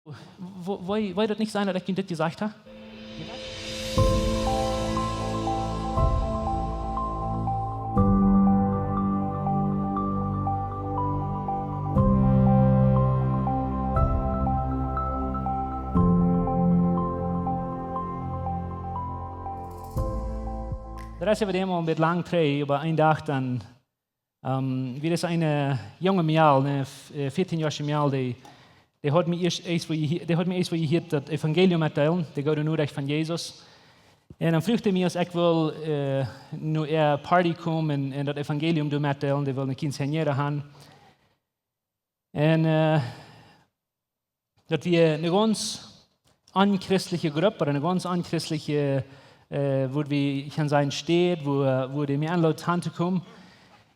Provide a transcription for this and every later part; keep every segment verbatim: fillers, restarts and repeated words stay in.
Wo-, woo, woo daut nich sennen, daut ekj junt dit jesajcht hab? Daut es äwa däm aul een bät lang trigj, oba een Dach dan, ähm, wia doa eene junge Mejal, eene f-, äh, vieetieen Joa Mejal, dee, dee haud mie ieescht, ieescht woo jehie-, dee haud mie ieescht woo jehieet daut Evangelium metdeelen, de goode Norecht von Jesus. Un dan fruach dee mie, aus ekj wull, äh, no äa Party komen un, un daut Evangelium doa metdeelen, dee wull eene quinceañera han. Un, äh, daut wia eene gaunz onchristliche Grupp, ooda eene gaunz onchristliche, äh, woo wie hia sennen, Städ, woo, woo dee mie enlod han to komen.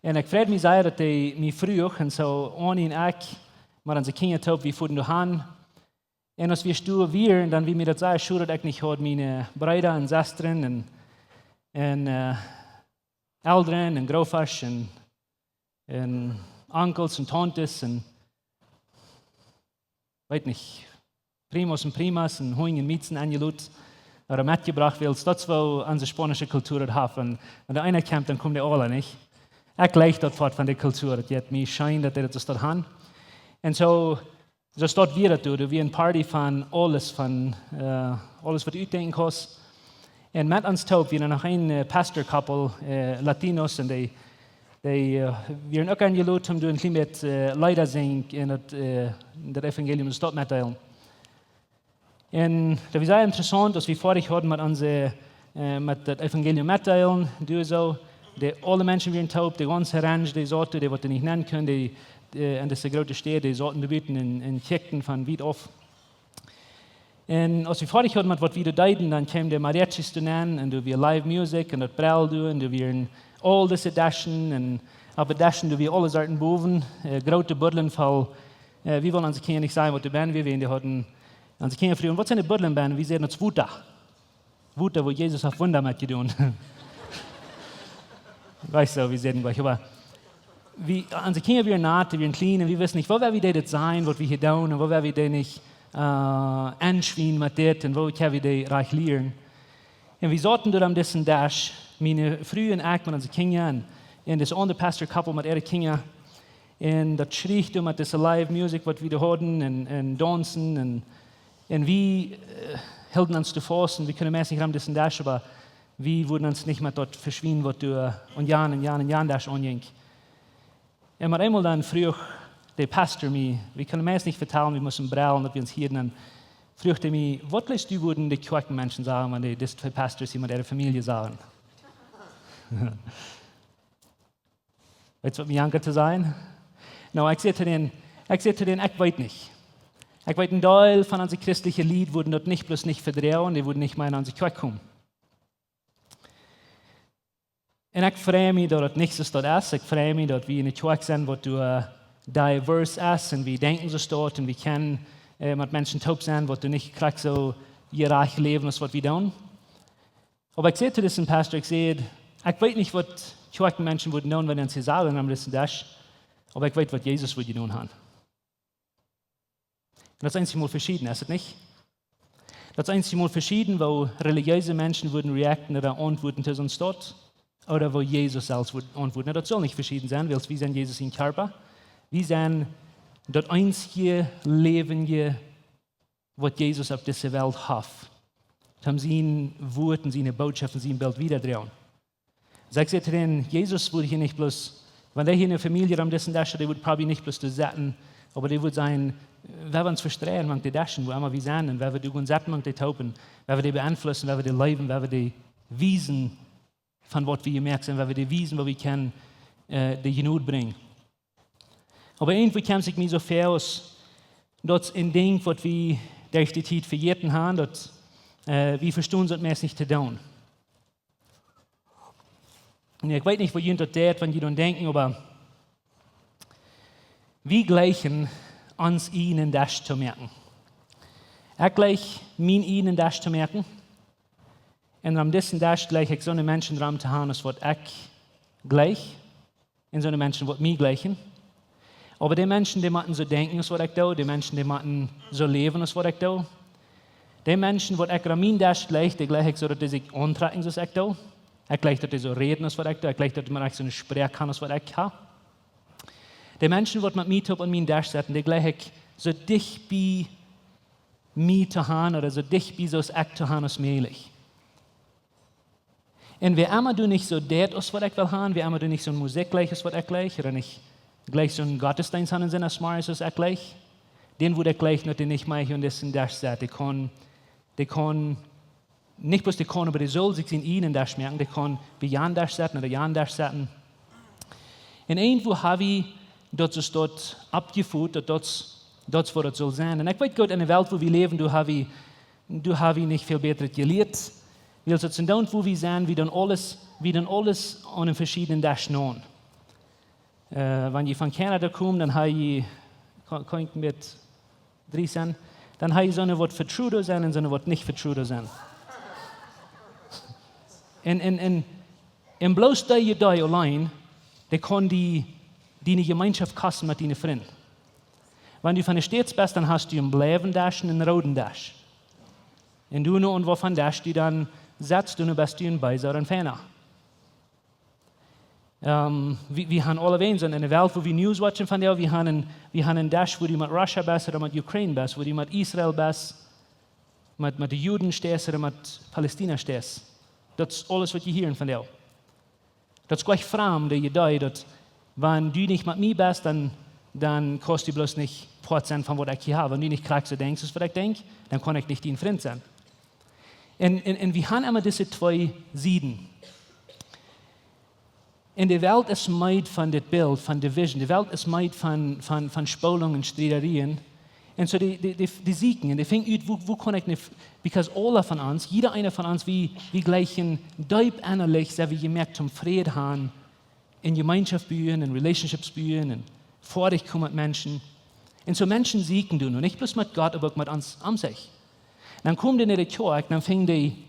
Un ekj freid mie sea, daut dee mie fruach, un soo Annie un ekj, met onse Kjinja toop, wie fuaren doa han. Un aus wie doa wieren, dan wia mie daut sea schod, daut ekj nich haud miene Breeda un Sestren un, un, äh, Elren un Grootoasch un, un Onkels un Tauntes un, weet nich, Primos un Primas un Hunj un Miezen enjelot ooda metjebrocht, wiels daut es woo onse spaunische Kultua daut haft. Wan, wan doa eena kjemt, dan komen dee aule, nich? Ekj leew daut Poat von de Kultua, daut jeit mie scheen, daut dee daut soo han. Un soo, soo steit wia daut doa, doa wia eene Party von aules, von, äh, aules waut du utdenkjen kaust. Un met ons toop wia noch een, äh, Pastor-Couple, äh, Latinos, un dee, dee, äh, wieren uk enjelot om doa een kjlien bät, äh, Leeda sinjen un daut, äh, daut Evangelium doa metdeelen. Un daut wia sea interessaunt, aus wie foadich wieren met onse, äh, met daut Evangelium metdeelen, doa soo, dee aule Menschen wieren toop, de gaunze Ranch, dee sauten, dee waut nich nenn kunnen, dee, äh, en dise groote Städ, dee sauten doa buten un, un kjikjten von wiet auf. Un aus wie foadich wieren met waut wie doa deeden, dan kjeemen de Mariachis doa nenn un doa wia live music un daut breld doa un doa wieren aul dise Deschen un opp de Deschen doa wia aule Sorten bowen, äh, groote Buddlen voll. Äh, wie wullen onse Kjinja nich sajen, waut doa benn wia, wiels dee hauden, onse Kjinja fruagen: "Waut sent de Buddlen benn?" Wie säden: "Daut es Wota." Wota, woo Jesus haft Wunda met jedonen. Weetst du, wie säden jlikj, oba wie, onse Kjinja wieren nat, dee wieren kjlien, un wie wisten nich, woo woa wie dee daut sajen, waut wie hia doonen, un woo woa wie dee nich, äh, enschwienen met dit, un woo kjenn wie dee rajcht lieren. Un wie sauten doa aun disen Desch, miene Fru un ekj met onse Kjinja, un, un dis aundre Pastor-Couple met äare Kjinja. Un daut schrieech doa met dise live music, waut wie doa hauden, un, un daunzen, un, un wie, äh, hilden ons to fausten. Wie kunnen meist nich aun disen Desch, oba wie wudden ons nich met daut veschwienen, waut doa aun jan un jan un jan Desch aunjinkj. Un met eemol dan fruach de Pastor mie, wie kunnen meist nich vetalen, wie musten brellen, daut wie ons hieeden, dan fruach hee mie: "Waut jleefst du, wudden de Kjoakjenmenschen sajen, wan dee dise twee Pastors hia met äare Famielje sagen?" Weetst du, waut mie jankad to sajen? Nu, ekj säd to dän, ekj säd to dän: "Ekj weet nich. Ekj weet, een Deel von onse christelje Lied wudden daut nich bloos nich vedroagen, dee wudden nich mea en onse Kjoakj komen." Un ekj frei mie, daut et nich soo es. Ekj frei mie, daut wie en eene Kjoakj sent, waut doa divers es, un wie denkjen soo, un wie kjennen, äh, met Menschen toop sennen, waut doa nich krakjt soo jerajcht läwen aus waut wie doonen. Oba ekj säd to disen Pastor, ekj säd: "Ekj weet nich, waut Kjoakjenmenschen wudden doonen, wan see sajen aun disen Desch, oba ekj weet, waut Jesus wudd jedonen haben." Un daut es eenjemol veschieden, es et nich? Daut es eenjemol veschieden, woo relijeese Menschen wudden reacten ooda auntwuaden to soon Stoot, ooda woo Jesus selfst wudd auntwuaden. Nu, daut saul nich veschieden sennen, wiels wie sent Jesus sien Kjarpa. Wie sent daut eensje Läwendje, waut Jesus opp dise Welt haft, om sien Wuat un siene Bootschoft un sien Bilt wiedadroagen. Soo ekj säd to dän, Jesus wudd hia nich bloos, wan dee hia eene Famielje aun disen Desch, dee wudd probably nich bloos doa sitten, oba dee wudd sajen: "Wie woaren ons vestreien mank de Deschen, wua emma wie sent, un wie woaren doa gonen sitten mank de Toopen, wie woaren dee beenflussen, wie woaren dee leewen, wie woaren dee wiesen von waut wie jemoakt sent, wie woaren dee wiesen, woo wie kjennen, äh, de Jnod brinjen." Oba irjentwoo kjemt sikj mie soo väl aus, daut es een Dinkj, waut wie derch de Tiet vejäten haben, daut, äh, wie vestonen daut meist nich to doonen. Un ekj weet nich, woo junt daut deit, wan jie doaraun denkjen, oba wie jlikjen, ons eenen Desch to moaken. Ekj jlikj, mien eenen Desch to moaken. Un aun disen Desch jlikj ekj soone Menschen rom to haben, aus waut ekj jlikj. Un soone Menschen, waut mie jlikjen. Oba dee Menschen, dee motten soo denkjen aus waut ekj doo, dee Menschen, dee motten soo läwen aus waut ekj doo. Dee Menschen, waut ekj aun mienen Desch jleich, dee jleich ekj soo, daut dee sikj auntrakjen soo aus ekj doo. Ekj jleich, daut dee soo räden aus waut ekj doo. Ekj jleich, daut dee mau ekj soone Sproak han aus waut ekj ha. Dee Menschen, waut met mie toop aun mienen Desch setten, dee jleich ekj soo dicht bie mie to han, ooda soo dicht bie soo aus ekj to han aus mäajlich. Un wäa emma doa nich soo deit aus waut ekj well han, wäa emma doa nich soon Musikj jleich aus waut ekj jleich, ooda nich jleich soon Gottesdeenst han en sienen Smart aus ekj jleich, dän wudd ekj jleichen, daut dee nich mea hia aun disen Desch sett. Dee kaun, dee kaun, nich bloos dee kaun, oba dee sull sikj sienen eenen Desch moaken, dee kaun bie jan Desch setten ooda jan Desch setten. Un irjentwoo ha wie daut soo daut oppjefot, daut daut, daut es waut daut sull sennen. Un ekj weet goot, enne Welt, wua wie läwen, doa ha wie, doa ha wie nich väl bätret jelieet. Wiels daut sent doa, wua wie sent, wie doonen aules, wie doonen aules aun eenen veschiednen Desch naun. Äh, wan jie von Kanada komen, dan ha jie, kaun, kaun ekj met dree sennen, dan ha jie soone, waut fa Trudeau sent un soone, waut nich fa Trudeau sent. Un, un, un, un bloos dee Idee auleen, dee kaun die, diene Jemeenschoft kosten met diene Frind. Wan du von de States best, dan hast du eenen bleiwen Desch un eenen rooden Desch. Un du nu, un wua von Desch du dan setst, du nu best du een Beesa ooda een Feina. Ähm, wie, wie han aulawäajen soo enne Welt, wua wie News watchen von dee, wie han een, wie han een Desch, wua du met Russia best ooda met Ukraine best, wua du met Israel best, met, met de Juden steist ooda met Palästina steist. Daut es aules, waut jie hieren von dee. Daut es jlikj framd, dee Idee, daut wan du nich met mie best, dan, dan kaust du bloos nich Poat sennen von waut ekj hia ha. Wan du nich krakjt soo denkjst aus waut ekj denkj, dan kaun ekj nich dien Frint sennen. Un, un, un wie han emma dise twee Sieden. Un de Welt es meed von dit Bilt, von division. De Welt es meed von, von, von Spolunk un Striederieen. Un soo dee, dee, dee, dee sieekjen un dee finjen ut, wua, wua kaun ekj nich, because aule von ons, jieda eena von ons, wie, wie jleichen deep ennalich, sent wie jemoakt toom Fräd han, en Jemeenschoft buen, en relationships buen, en foadich komen met Menschen. Un soo Menschen sieekjen doa nu, nich bloos met Gott, oba uk met ons om sikj. Dan komen dee no de Kjoakj, dan finjen dee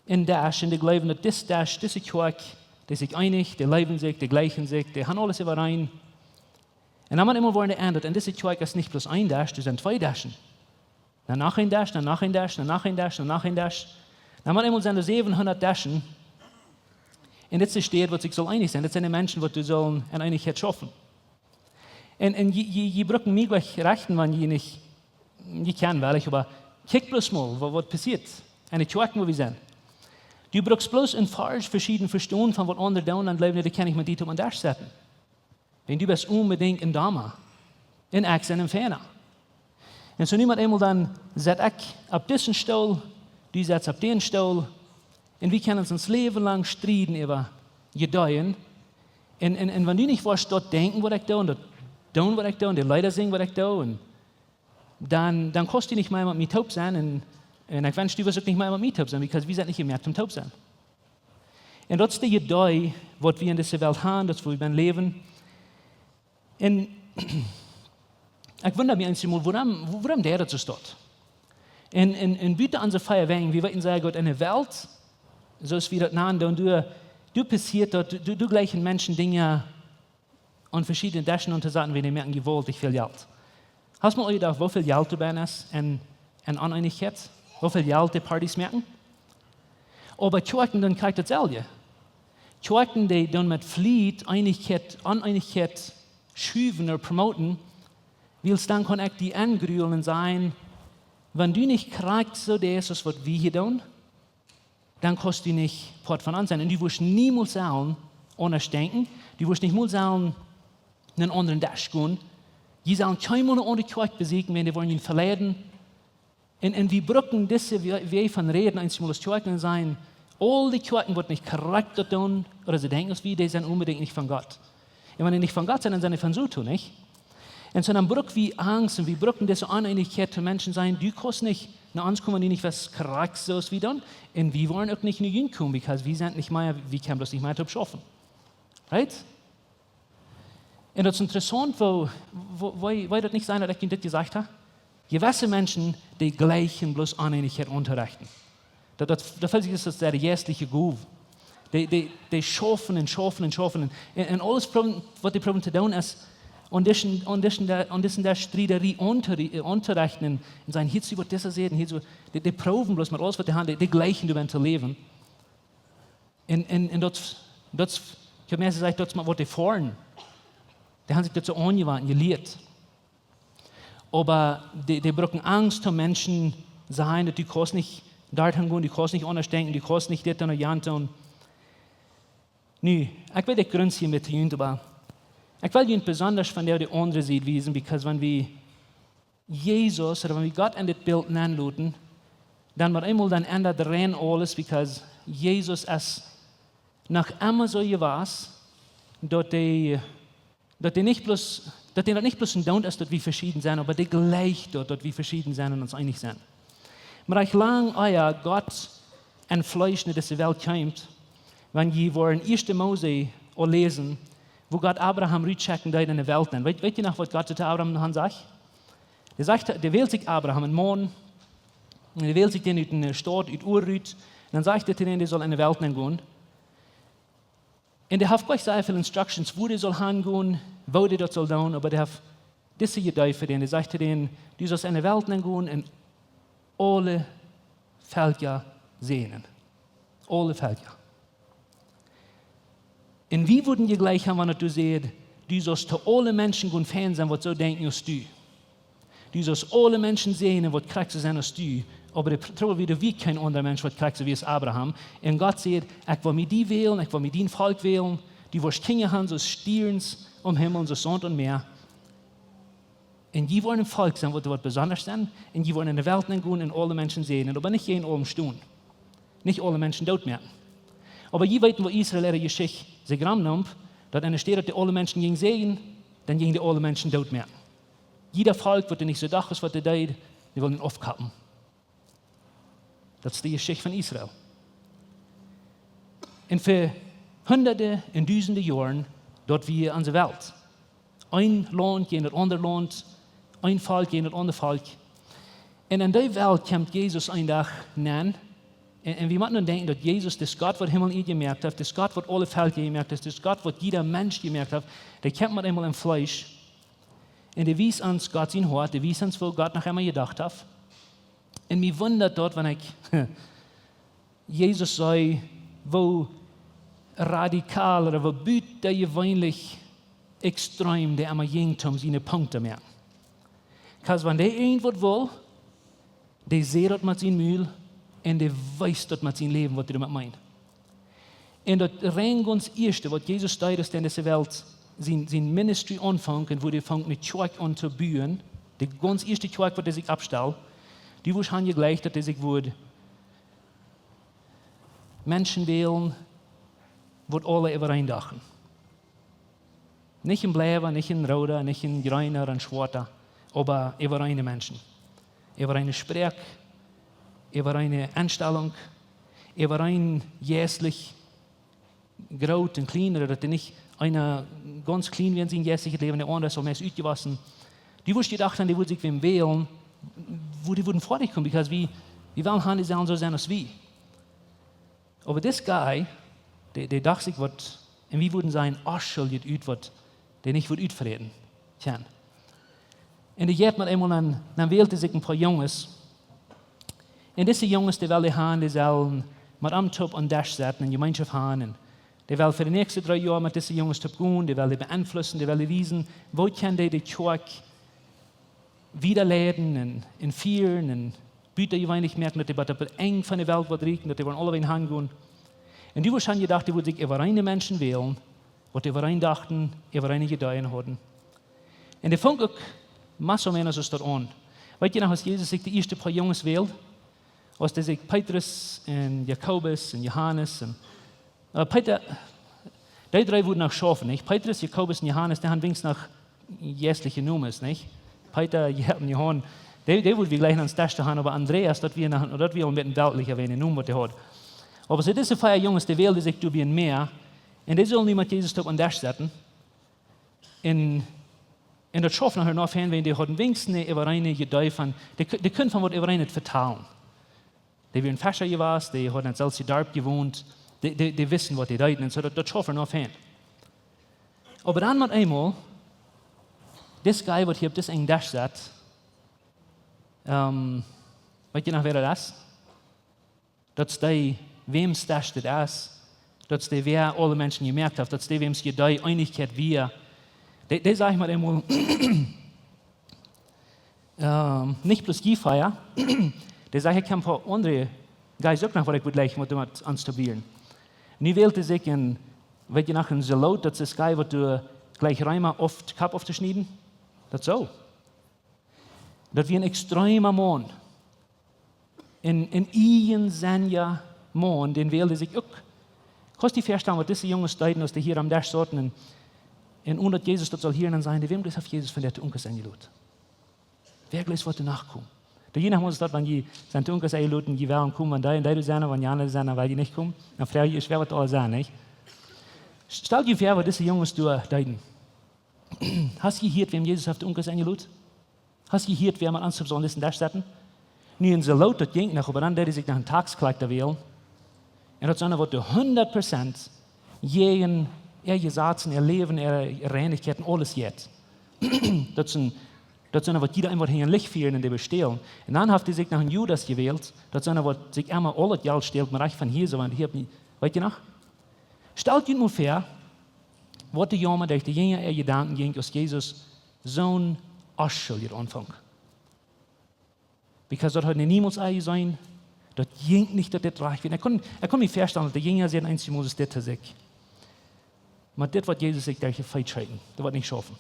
een Desch, un dee jleewen, daut dis Desch, dise Kjoakj, dee sent sikj eenich, dee leewen sikj, dee jleichen sikj, dee han aules äwareen. Un dan met eemol woaren dee endat, un dise Kjoakj es nich bloos een Desch, doa sent twee Deschen. Dan noch een Desch, dan noch een Desch, dan noch een Desch, dan noch een Desch. Dan met eemol sent doa säwenhundat Deschen. Un dit es de Städ, waut sikj sull eenich sennen. Dit sent de Menschen, waut doa sullen en Eenichkjeit schaufen. Un, un jie, jie, jie brucken mie jlikj rechten, wan jie nich, jie kjennen wellich, oba kjikj bloos mol, waut, waut passieet. En de Kjoakjen, wua wie sent. Du brukst bloos een Varsch veschieden vestonen von waut aundre doonen, dan jleewen dee, dee kaun ekj met die toop aun dän Desch setten. Wan du best onbedinjt een Doma, un ekj sie een Feina. Un soo nu met eemol dan sett ekj opp disen Stool, du setst opp dän Stool, un wie kjennen ons ons Läwen lang strieden äwa Ideeen. Un, un, un wan du nich woascht daut denkjen, waut ekj doo, un daut doonen, waut ekj doo, un de Leeda sinjen, waut ekj doo, un dan, dan kaust du nich mea met mie toop sennen, un, un ekj wensch, du wurscht uk nich mea met mie toop sennen, because wie sent nich jemoakt toom toop sennen. Un daut es de Idee, waut wie en dise Welt han, daut es, wua wie bie läwen. Un ekj wunda mie eemol, wuarom, wuarom deit daut soo stoakj? Un, un, un buten onse vea Wenj, wie weeten sea goot, en de Welt, soo aus wie daut nanen doonen, doa, doa passieet daut, doa, doa jleichen Menschen Dinja aun veschiedne Deschen auntosaten, wan dee moaken jewaultich väl Jelt. Hast mol aunjedocht, woo väl Jelt doa bie es en, en Oneenichkjeit? Woo väl Jelt dee Partys moaken? Oba Kjoakjen doonen krakjt daut selwje. Kjoakjen, dee doonen met Fliet Eenichkjeit, Oneenichkjeit schuwen ooda promoten, wiels dan kaun ekj die aungrullen un sajen, wan du nich krakjt soo deist aus waut wie hia doonen, dan kaust du nich Poat von ons sennen. Un du wurscht niemols sellen aundasch denkjen. Du wurscht nich mol sellen en eenen aundren Desch gonen. Jie sellen kjeenmol eene aundre Kjoakj besieekjen, wan dee woaren junt veleiden. Un, un wie brucken dise Wä-, Wäaj von räden, eemol aus Kjoakjen sennen. Aul dee Kjoakjen, waut nich krakjt daut doonen, ooda see denkjen aus wie, dee sent onbedinjt nich von Gott. Un wan dee nich von Gott sent, dan sent dee von Soton, nich? Un soo dan bruck wie Angst un wie brucken dise Oneenichkjeit to Menschen sajen, du kaust nich no ons komen, wan du nich west krakjt soo aus wie doonen. Un wie woaren uk nich no junt komen, because wie sent nich mea, wie kjennen bloos nich mea toop schaufen. Right? Un daut es interessaunt, woo, woo, woo, woo daut nich sennen, daut ekj junt dit jesajcht ha. Jewesse Menschen, dee jleichen bloos Oneenichkjeit auntorechten. Daut, daut, daut felt sikj aus de jeistliche Gow. Dee, dee, dee schaufen un schaufen un schaufen. Un, un, un aules proowen, waut dee proowen to doonen, es aun disen, aun disen, aun disen Striederie auntorechten un sajen: "Hia es waut dise sajcht, hia es waut", dee, dee proowen bloos met aules waut dee haben, dee, dee jleichen doamet to läwen. Un, un, un daut, daut, ekj hab mie jesajcht, daut es mau waut dee foaren. Dee haben sikj daut soo aunjewant, jelieet. Oba dee, dee brucken Angst, daut Menschen sajen, daut du kaust nich doa han gonen, du kaust nich aundasch denkjen, du kaust nich dit un jant doonen. Nu, ekj weet, ekj grunz hia met junt, oba ekj well junt besonda von de, de aundre Sied wiesen, because wan wie Jesus, ooda wan wie Gott en dit Bilt nenloten, dan met eemol dan endat rein aules, because Jesus es noch emma soo jewast, daut hee, daut hee nich bloos, daut hee daut nich bloos en doont es, daut wie veschieden sent, oba hee jleicht daut, daut wie veschieden sent un ons eenich sent. Mau ekj lang, ah jo, Gott en Fleesch no dise Welt kjeem, wan jie woaren ieeschte Mose aul läsen, woo Gott Abraham rutschekjen deed en de Welt nenn. Weet, weet jie noch, waut Gott to Abraham dan sajcht? Dee sajcht, dee wält sikj Abraham, een Maun, un dee wält sikj dän ut eene Staut, ut Ur rut, un dan sajcht hee to dän, dee saul en de Welt nenn gonen. Un dee haft nich sea väl instructions, wua dee saul han gonen, woo dee daut saul doonen, oba dee haft dise Iedee fa dän. Dee sajcht to dän: "Du saust en de Welt nenn gonen un aule Velkja säajnen." Aule Velkja. Un wie wudden jejleicht haben, wan hee säd: "Du saust to aule Menschen gonen fein sennen, waut soo denkjen aus du. Du saust aule Menschen säajnen, waut krakjt soo sent aus du." Oba de Trubbel wia, doa wia kjeen aundra Mensch, waut krakjt soo wia aus Abraham. Un Gott säd: "Ekj well mie die wälen, ekj well mie dien Volkj wälen. Du woascht Kjinja haben, soo aus Stierns aum Himmel un soo aus Saunt aum Mäa. Un jie woaren een Volkj sennen, waut, waut besonda sent. Un jie woaren en de Welt nenn gonen un aule Menschen säajnen, oba nich jäajen aulem stonen. Nich aule Menschen doot moaken." Oba jie weeten, woo Israel äare Jeschicht sikj romneem, daut enne Städ, daut dee aule Menschen jinjen säajnen, dan jinjen dee aule Menschen doot moaken. Jieda Volkj, waut doa nich soo docht aus waut dee deed, dee wullen aufkappen. Daut es de Jeschicht von Israel. Un fa hundade un dusende Joaren, daut wia onse Welt. Een Launt jäajen daut aundre Launt, een Volkj jäajen daut aundre Volkj. Un en dee Welt kjemt Jesus een Dach nenn. Un, un wie motten nu denkjen, daut Jesus, dis Gott, waut Himmel un Ieed jemoakt haft, dis Gott, waut aule Velkja jemoakt haft, dis Gott, waut jieda Mensch jemoakt haft, dee kjemt met eemol en Fleesch. Un dee wiest ons Gott sien Hoat, dee wiest ons, woo Gott noch emma jedocht haft. Un mie wundat daut, wan ekj Jesus see, woo radikal ooda woo butajeweenlich extrem dee emma jinkj, om siene Punkten to moaken. 'Cause wan dee irjentwaut well, dee sajcht daut met sien Mul un dee wiest daut met sien Läwen, waut hee doamet meent. Un daut rein gaunz ieeschte, waut Jesus deed, aus hee en dise Welt sien, sien ministry aunfunk un woo hee funk ne Kjoakj aun to buen, de gaunz ieeschte Kjoakj, waut hee sikj oppstald, dee wudd han jejleicht, daut hee sikj wudd Menschen wälen, waut aule äwareen dochten. Nich een blauwa, nich een rooda, nich een jreena, een schwoata, oba äwareene Menschen. Äwareene Sproak, äwareene Enstalunk, äwareen jeistlich groot un kjlien, ooda daut dee nich eena gaunz kjlien wia en sien jeistlichet Läwen, de aundra es aul meist utjewossen. Dee wudd jedocht han, dee wudd sikj wäm wälen, woo dee wudden foadich komen, because wie, wie wellen han, dee sellen soo sennen aus wie. Oba dis guy, dee, dee docht sikj waut, un wie wudden sajen, afschuldich ut waut, dee nich wudd utfräten. Tja. Un dee jeit met eemol, dan, dan wält hee sikj een poa Junges. Un dise Junges, dee well hee han, dee sellen met am toop aun Desch setten un Jemeenschoft han. Un dee well fa de näakjste dree Joa met dise Junges toop gonen, dee well dee beenflussen, dee well dee wiesen, woo kjenn dee de Kjoakj wieda leiden un, un fieren un butajeweenlich moaken, daut dee bat opp daut Enj von de Welt woat rieekjen, daut dee woaren aulawäajen han gonen. Un dee wudd han jedocht, dee wudd sikj äwareene Menschen wälen, waut äwareen dochten, äwareene Jedanken hauden. Un dee funk uk más o menos soo daut aun. Weet jie noch, aus Jesus sikj de ieeschte poa Junges wäld, aus hee sikj Petrus un Jakobus un Johanes un Äh, Peeta, dee dree wudden noch schaufen, nich? Petrus, Jakobus un Johanes, dee haben weens noch jeistliche Nomes, nich? Peeta, Jakobus un Johanes, dee, dee wudd wie jlikj aun ons Desch han, oba Andreas, daut wia noch, daut wia aul een bät weltlicha, wäajen de Nom, waut hee haud. Oba soo dise vea Junges, dee wälden sikj doa bie een Mäa, un dee sullen nu met Jesus toop aun Desch setten. Un, un daut schauft nohäa noch fein, wäajen dee hauden weens ne äwareene Idee von, dee, dee kunnen von waut äwareenet vetalen. Dee wieren Fescha jewast, dee hauden en daut selwje Darp jewont, dee, dee, dee wisten, waut dee deeden, un soo, daut, daut schauft noch fein. Oba dan met eemol, Dis guy, waut hia opp dis enjen Desch sat, ähm, weet jie noch, wäa daut es? Daut es dee, wäms Desch daut es. Daut es dee, wäa aule Menschen jemoakt haft. Daut es dee, wäms Idee Eenichkjeit wia. Dee, dee saj mau eemol, ähm, nich bloos jie vea. Dee saj, ekj hab een poa aundre guys uk noch, waut ekj wudd jleichen, waut doa met ons to wieren. Nu wält hee sikj een, weet jie noch, een Zeloot, daut es dee guy, waut doa jlikj reema oft Kopp auftoschnieden. Daut soo. Daut wia een extreema Maun. Een, een ieejensennja Maun, dän wäld hee sikj uk. Kaust die väastalen, waut dise Junges deeden, aus dee hia aum Desch sauten un, un onen daut Jesus daut sull hieren, dan säden dee: "Wäm jleefst haft Jesus vondoag to Unkas enjelot? Wäa jleefst, woat doa nokomen?" Doa hia noch mott daut, wan jie sent to Unkas enjelot, jie wellen komen, wan dee un dee doa sent, wan jane sent, dan well jie nich komen. Dan froag jie, wäa woat aul sennen, nich? Stal die väa, waut dise Junges doa deeden. Hast jehieet, wäm Jesus haft to Unkas enjelot? Hast jehieet, wäa met ons toop saul aun disen Desch sitten? Nu, een Zeloot, daut jinkj noch, oba dan deed hee sikj noch een Tax collector wälen. Un daut es eena, waut doa hundat Prozent jäajen äa Jesaz un äa Läwen, äare Reinichkjeit un aules jeit. Daut es een, daut es eena, waut jieda een woat hinjaren Licht fieren un dee bestälen. Un dan haft hee sikj noch een Judas jewält, daut es eena, waut sikj emma aul daut Jelt stält, mau rajcht von hia, soo, wan hia opp nie, weet jie noch? Stalt junt mol väa, waut doa mau derch de Jinja äa Jedanken jinkj, aus Jesus soon Oschulja aunfunk. Because daut haud hee niemols aul jeseenen, daut jinkj nich, daut dit rajcht wia. Ekj kunn, ekj kunn mie väastalen, daut de Jinja säden eenjemol dit to sikj: "Mau dit, waut Jesus sikj derch de Feet schekjen, daut woat nich schaufen."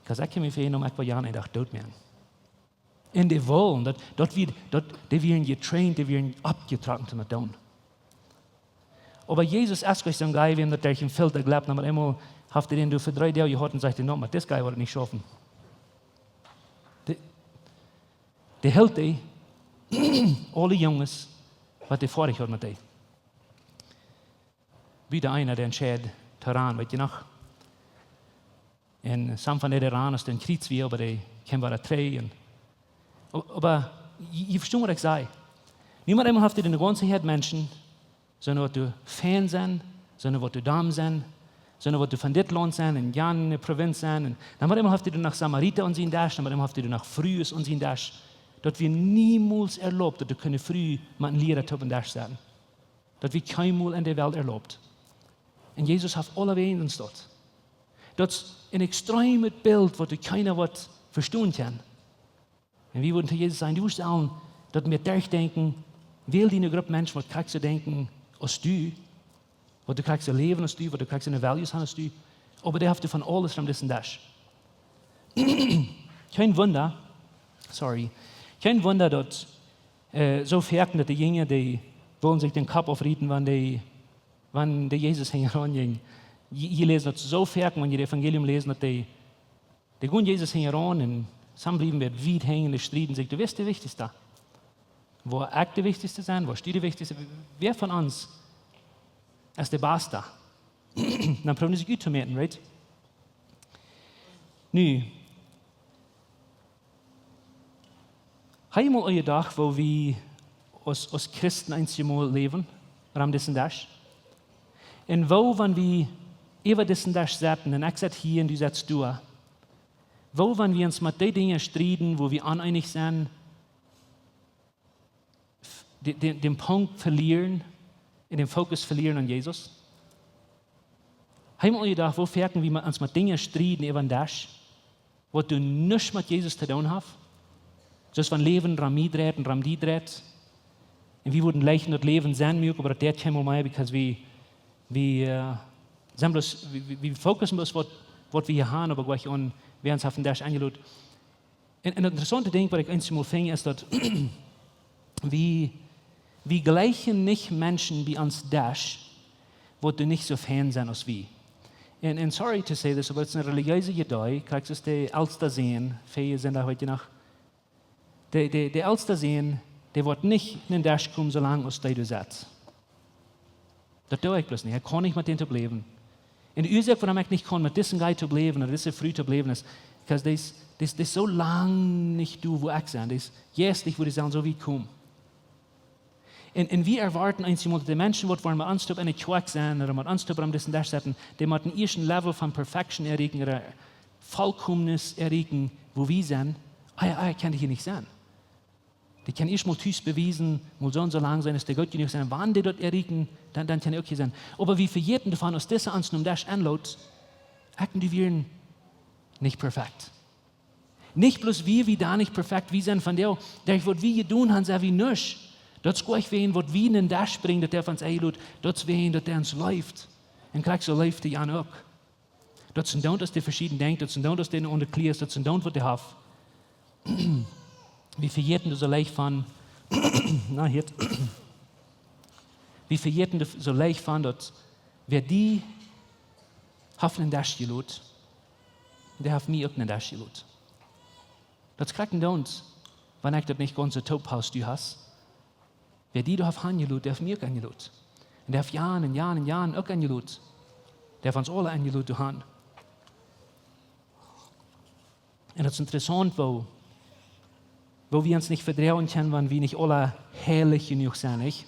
Because ekj kaun mie väanämen, ekj woa Jan eenen Dach doot moaken. Un dee wullen, daut, daut wia, daut, dee wieren jetraind, dee wieren oppjetrocken toom daut doonen. Oba Jesus es nich soon guy, wäm daut derch een Filter jlept, oba eemol haft hee dän doa fa dree Doag jehaut un sajcht hee: "No, met dis guy woat et nich schaufen." Dee, dee hilt dee, aule Junges, waut dee foadich haud met dee. Wada eena, dee entscheid to rannen, weet jie noch? Un some von dee, dee rannen, aus dee een Kjriez wia, oba dee kjeem wada trigj. Un, o-, oba jie, jie vestonen, waut ekj saj. Niemols eemol haft hee de gaunze Häad Menschen, soone, waut doa fein sent, soone, waut doa domm sent, soone, waut doa von dit Launt sent un jane Provinz sent. Un dan eemol haft hee doa noch Samarita aun sien Desch, dan eemol haft hee doa noch Frues aun sien Desch. Daut wia niemols erlaubt, daut doa eene Fru met een Liera opp dän Desch saut. Daut wia kjeenmol en de Welt erlaubt. Un Jesus haft aulawäajen ons daut. Daut es een extremet Bilt, waut doa kjeena waut vestonen kaun. Un wie wudden to Jesus sajen: "Du woascht aun daut mea derchdenkjen, wäl die eene Grupp Menschen, waut krakjt soo denkjen aus du, waut doa krakjt soo läwen aus du, waut doa krakjt soone values haben aus du." Oba dee haft von aules aun disen Desch. Kjeen Wunda, sorry, kjeen Wunda, daut, äh, soo foaken, daut de Jinja, dee wullen sikj dän Kopp aufrieten, wan dee, wan dee Jesus hinjaraun jinjen. Jie, jie läsen daut soo foaken, wan jie daut Evangelium läsen, daut dee, dee gonn Jesus hinjaraun un some bliewen wiet hinjen, dee strieden sikj: "Du best de Wichtichsta. Woa ekj de Wichtichsta sennen? Woascht du de Wichtichsta? Wäa von ons es de Basta?" Dan proowen dee sikj uttomäten, right? Nu, hab jie mol jedocht, woo wie aus, aus Christen eenjemol läwen, aun disen Desch? Un woo, wan wie äwa disen Desch sitten, un ekj sitt hia un du sittst doa, woo, wan wie ons met dee Dinja strieden, woo wie oneenich sent, de-, de-, dän Punkt velieren un dän Fokus velieren aun Jesus? Hab jie mol jedocht, woo foaken wie met, ons met Dinja strieden äwa dän Desch, waut doa nuscht met Jesus to doonen haft? Soo aus wan Läwen rom mie dreit un rom die dreit. Un wie wudden jleichen daut Läwen sennen muak, oba daut deit kjeenmol mea, because wie, wie, äh, sent bloos, wie, wie, wie fokussen bloos waut, waut wie hia haben, oba jlikj aun, wäa ons haft dän Desch enjelot. Un, un daut interessaunte Dinkj, waut ekj eenjemol finj, es daut wie, wie jleichen nich Menschen bie ons Desch, waut doa nich soo fein sent aus wie. Un, un sorry to say this, oba et es een relijeese Idee, krakjt soo aus de elsta Sän, väaje Sindach, weet jie noch? De, de, de elsta Sän, dee woat nich aun dän Desch komen, soo lang aus dee doa sitt. Daut doo ekj bloos nich. Ekj kaun nich met dän toop läwen. Un de Uasoak, wuarom ekj nich kaun met disen guy toop läwen, ooda dise Fru toop läwen, es, because dee es, dee es, dee es soo lang nich doa, wua ekj sie. Dee es jeistlich, wua dee sellen soo wiet komen. Un, un wie erwoaten eenjemol, daut de Menschen, waut woaren met ons toop enne Kjoakj sennen, ooda met ons toop aun disen Desch sitten, dee motten ieescht een Level von perfection erreichen, ooda Volkomnis erreichen, wua wie sent, ah jo, ah jo, kaun hia nich sennen. Dee kaun ieescht mol tus bewiesen, mol soo un soo lang sennen, aus dee goot jenuach sent. Wan dee daut erreichen, dan, dan kaun hee uk hia sennen. Oba wie vejäten doavon, aus dise ons nom Desch enlot, ekj un du wieren nich perfekt. Nich bloos wie, wie doa nich perfekt, wie sent von däm, derch waut wie jedonen haben, sent wie nuscht. Daut es nich wäajen waut wie nom Desch brinjen, daut hee ons enlot, daut es wäajen daut hee ons leeft. Un krakjt soo leeft hee ons uk. Daut sent dan, aus dee veschieden denkjt, daut sent dan, aus dee aun de Kjlies, daut sent dan, waut dee haft. Wie vejäten doa soo leicht von, na, hia. Wie vejäten doa soo leicht von, daut wäa die haft nom Desch jelot, dee haft mie uk nom Desch jelot. Daut es krakjt dan, wan ekj daut nich gaunz soo toop haud, aus du hast. Wäa die doa haft aunjelot, dee haft mie uk aunjelot. Un dee haft Jan un Jan un Jan uk aunjelot. Dee haft ons aule aunjelot, du han. Un daut es interessaunt, woo, woo wie ons nich vedroagen kjennen, wan wie nich aule heilich jenuach sent, nich?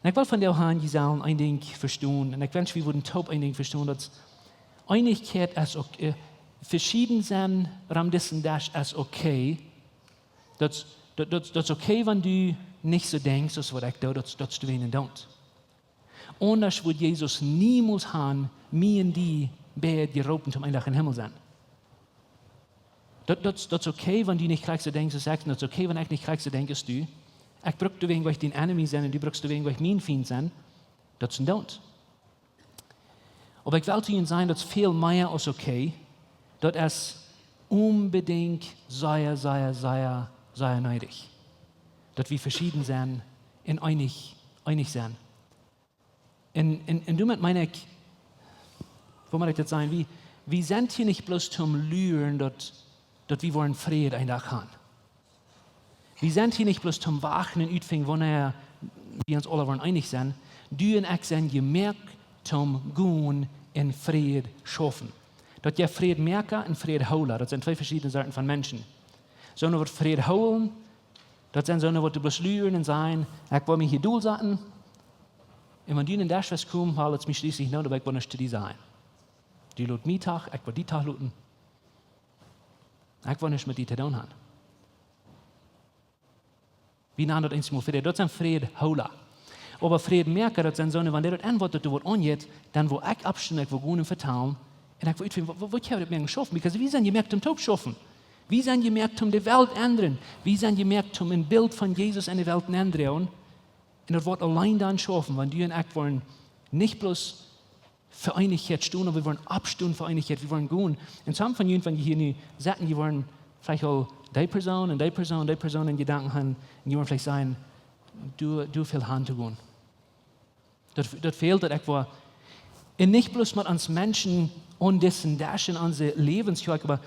Un ekj well von doa han, jie sellen een Dinkj vestonen. Un ekj wensch, wie wudden toop een Dinkj vestonen, daut Eenichkjeit es okay, äh, veschieden sennen rom disen Desch es okay. Daut, daut, daut, daut es okay, wan du nich soo denkjst, aus waut ekj doo, daut, daut es du een un daut. Aundasch wudd Jesus niemols han, mie un die beid jeroopen toom eenen Dach em Himmel sennen. Daut, daut, daut es okay, wan du nich krakjt soo denkjst aus ekj, un daut es okay, wan ekj nich krakjt soo denkj aus du. Ekj bruk doawäajen nich dien enemy sennen un du brukst doawäajen nich mien Fient sennen. Daut es een daut. Oba ekj well to junt sajen, daut es väl mea aus okay. Daut es onbedinjt sea, sea, sea, sea needich. Daut wie veschieden sent un eenich, eenich sent. Un, un, un doamet meen ekj, woo mott ekj daut sajen, wie, wie sent hia nich bloos toom luren, daut, daut wie woaren Fräd een Dach han. Wie sent hia nich bloos toom wachten un utfinjen, wanea wie ons aula woaren eenich sennen. Du un ekj sent jemoakt toom gonen un Fräd schaufen. Daut jeft Frädmoaka un Frädhoola, daut sent twee veschiedne Sorten von Menschen. Soone, waut Fräd hoolen, daut sent soone, waut doa bloos luren un sajen: "Ekj well mie hia dol saten. Un wan du en dän Desch woascht komen, well ekj mie schlieslich no, daut ekj woa nuscht to die sajen. Du lot mie toch, ekj woa die toch loten. Ekj woa nuscht met die to doonen han." Wie nanen daut eensmol Fräd. Daut sent Frädhoola. Oba Frädmoaka, daut sent soone, wan dee daut aunwoat, daut doa waut aunjeit, dan woa ekj oppstonen, ekj woa gonen vetalen. Un ekj woa utfinjen, waut, waut, waut kjenn wie met mie schaufen? Because wie sent jemoakt toom toop schaufen. Wie sent jemoakt toom de Welt endren. Wie sent jemoakt toom een Bilt von Jesus en de Welt endren. Un daut woat auleen dan schaufen, wan du un ekj woaren nich bloos fa Eenichkjeit stonen, oba wie woaren oppstonen fa Eenichkjeit, wie woaren gonen. Un some von junt, wan jie hia nu sitten, jie woaren veleicht aul dee Persoon un dee Persoon, dee Persoon en Jedanken han, un jie woaren veleicht sajen: "Du, du fält han to gonen." Daut, daut fält, daut ekj woa. Un nich bloos met ons Menschen aun disen Desch en onse Läwens, jo, ekj, oba